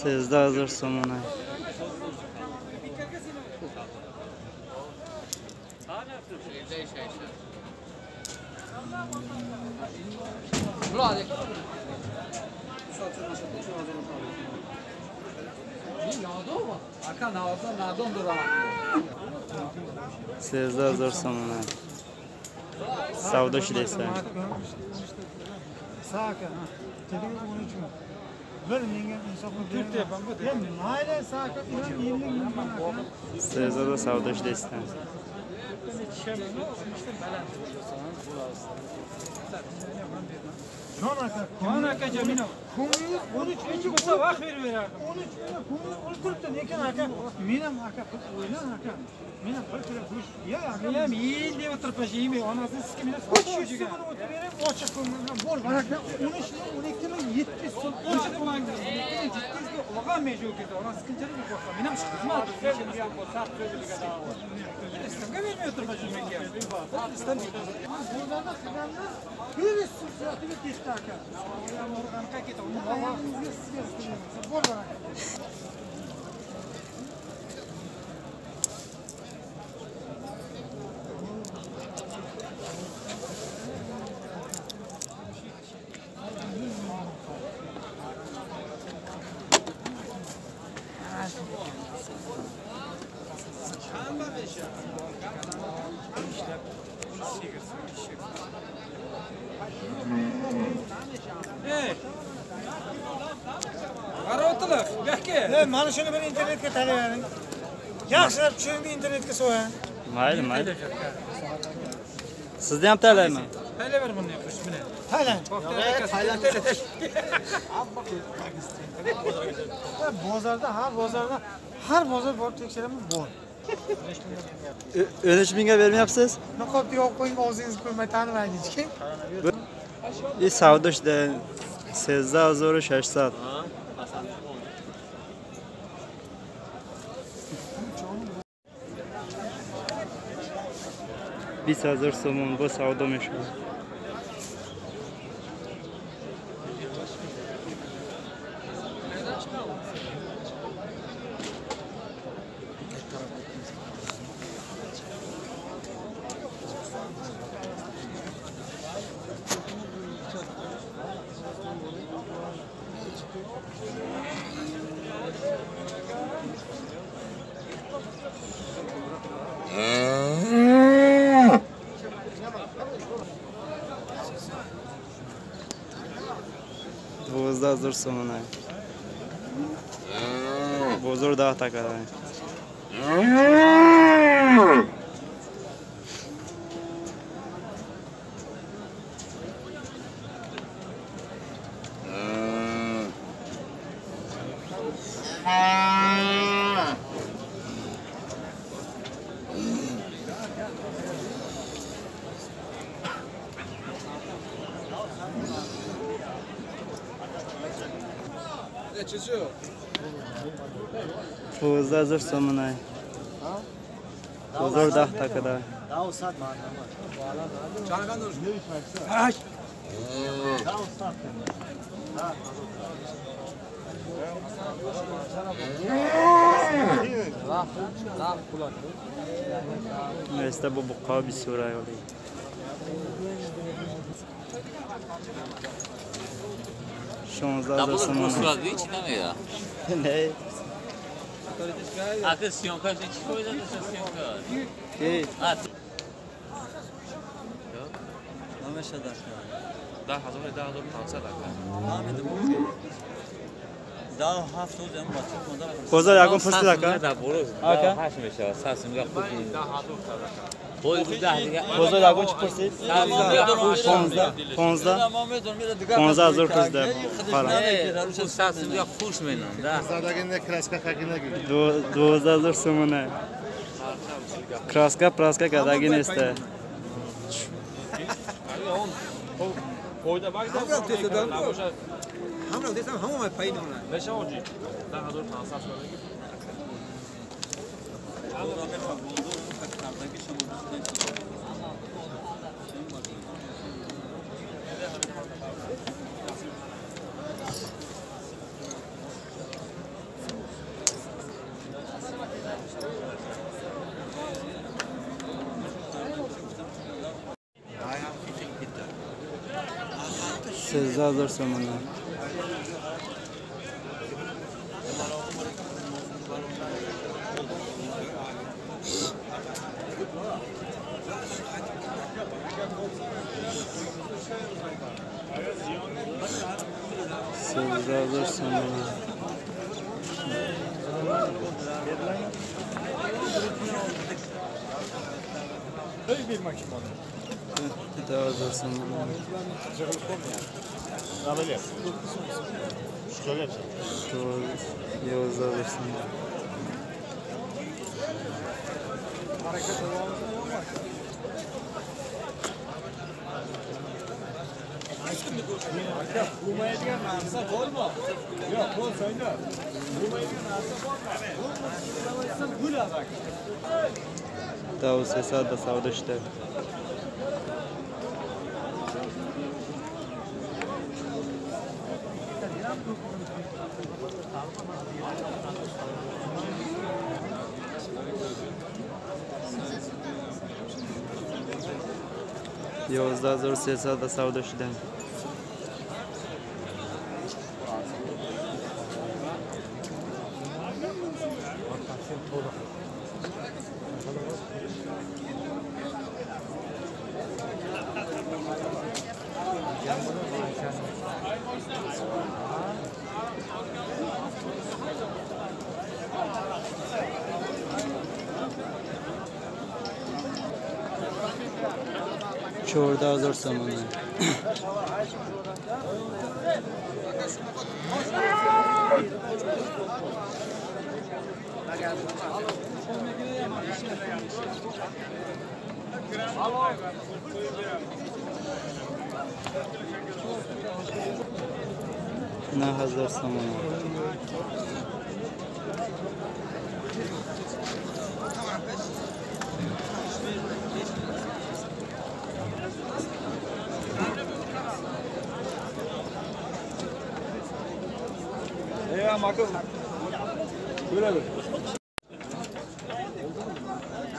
13 000 сомона. 13 000 сомона. Savdo ishlaysan. Sezda savdo ishlaysan. Mana shuni bir internetga tanlayvering. Yaxshilab tushunib internetga so'ying. Mayli, mayli. Sizni ham tanlayman. Tanlayver buni ham, buni. Tayland. Bozorda, har bozor borib tekshiraman, bor. 13 mingga bermayapsiz? Niqobni yo'q qo'ying, og'zingizni ko'rmay tanimaydi hech kim. Savdo ishda 13600. 20 000 сомон бо савдо мешавад. 12 000 сомона. Бозор 10 та када. Понздаҳ ҳазор сомона. Бозор 10 та када. Неста бо буққа бисёр аёли. 16 000 сомона. Не. Aka съемка не чӣ фоида дошт съемка? Эй. Намешад ака. 10 10500 ака. Намеда. 10 7 рӯз ам бача монда. Бозор ягон пурсид ака? Ака 8 мешавад. 100 мега хуб. Бозор ягон чӣ пурсид? 15 15 15 000 пурсид. Қара. 100 мега хуш менам, да. Задагинда краска хакина гир. 12 000 сомона. Краска праска кадаги нест. Hamra desam hamma paydo bo'ladi. Necha oji? 10500 so'm. 13,000 сомонӣ. 13,000 сомонӣ. 10,000 сомонӣ. 11,000 сомонӣ. Quvmaydigan narsa bormi? Yo'q, bo'lsanglar. Quvmaydigan narsa bormi? Bo'ladi. 1300 да савдо шуда. 11,300 да савдо шуда. 14,000 сомонӣ. 9,000 сомонӣ.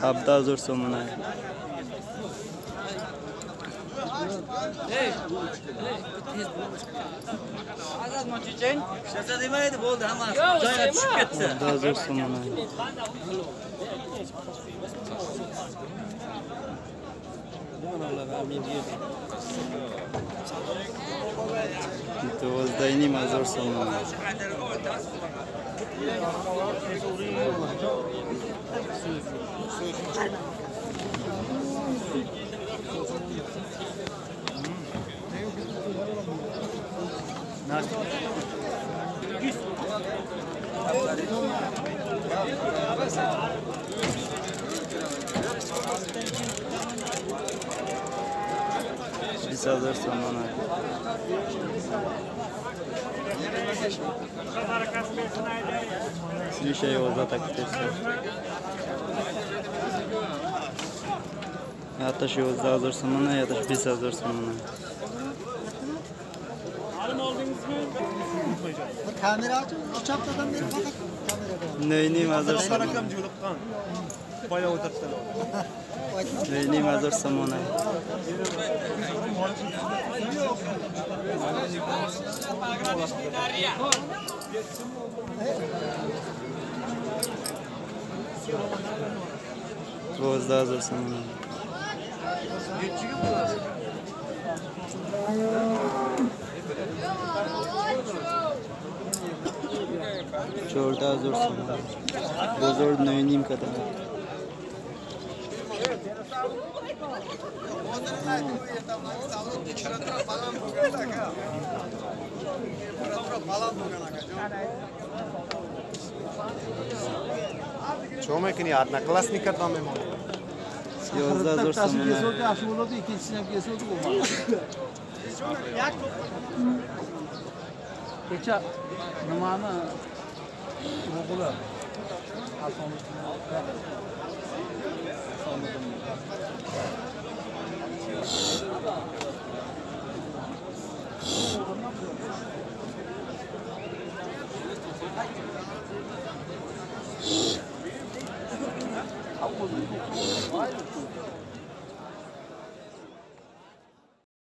17,000 сомонӣ. 17,000 сомонӣ. 12,500 сомонӣ. 20,000 сомонӣ. 11 taklif. Yatash 11,000 сомонӣ, yatash 20,000 сомонӣ. 9,500 сомонӣ. 9,500 сомонӣ. 12,000 сомонӣ. 14,000 сомонӣ. Бозор 9,5 кадам. Чо мекунӣ? Одноклассникат вам мемонад. 11,000 сомонӣ. Kecha nimani o'g'li